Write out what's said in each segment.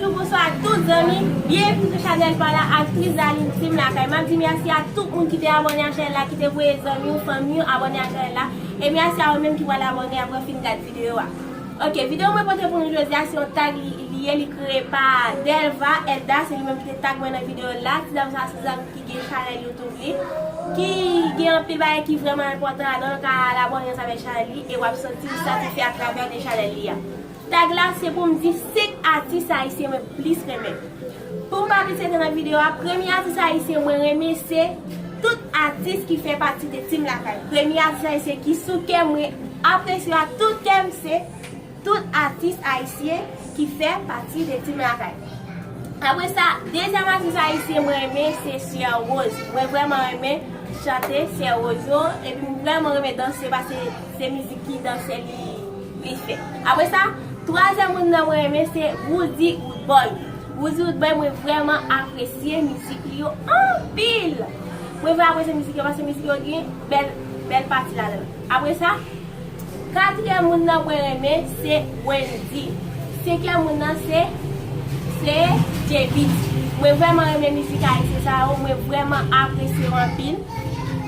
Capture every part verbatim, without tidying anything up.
Bonjou, bonswa tout zanmi, byenvini sou chanèl pa la, Aktris Darline Team Lakay. M ap di mèsi a tout moun ki te abòne a chanèl la, ki te voye zanmi w, fanmi w abòne a chanèl la. E mèsi a ou menm ki pral abòne apre w fin gad videyo a. Ok, videyo mwen pote pou nou jodi a, se yon tag li, li ye, li kreye pa Delva Elda, se li menm ki te tag mwen nan videyo la. Ti dam sa se zanmi ki gen chanèl YouTube li, ki gen anpil bagay ki vrèman enpòtan ladan l, ka al abòne ansanm avèk chanèl li, e w ap santi w satisfè atravè de chanèl li a. Tag la se pou m di senk atis ayisyen mwen plis renmen. Pou m pa plis rete nan videyo a, premye atis ayisyen mwen renmen se tout atis ki fè pati de Team Lakay. Premye atis ayisyen ki sou kè mwen, apresye a tout kè m, se tout atis ayisyen ki fè pati de Team Lakay. Apre sa, dezyèm atis ayisyen mwen renmen se Sè Rose. Mwen vrèman renmen chante Sè Rose yo, epi m vrèman renmen danse paske se mizik ki danse li, li fè. Apre sa, twazyèm moun nan mwen renmen se Roody Roodboy. Roody Roodboy, mwen vrèman apresye mizik li yo anpil. Mwen vrèman apresye mizik yo paske mizik yo gen bèl, bèl pati ladan l. Apre sa, katriyèm moun nan mwen renmen se Wendy. Senkyèm moun nan se, se J-Beatz. Mwen vrèman renmen mizik ayisyen sa yo, mwen vrèman apresye yo anpil.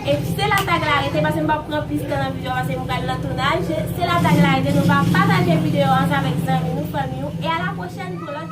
E se la tag la rete, paske m p ap pran plis tan nan videyo a, paske m pral nan tounaj. Se la tag la rete, nou va pataje videyo a ansanm avèk zanmi nou, fanmi nou. E a la pwochèn pou lòt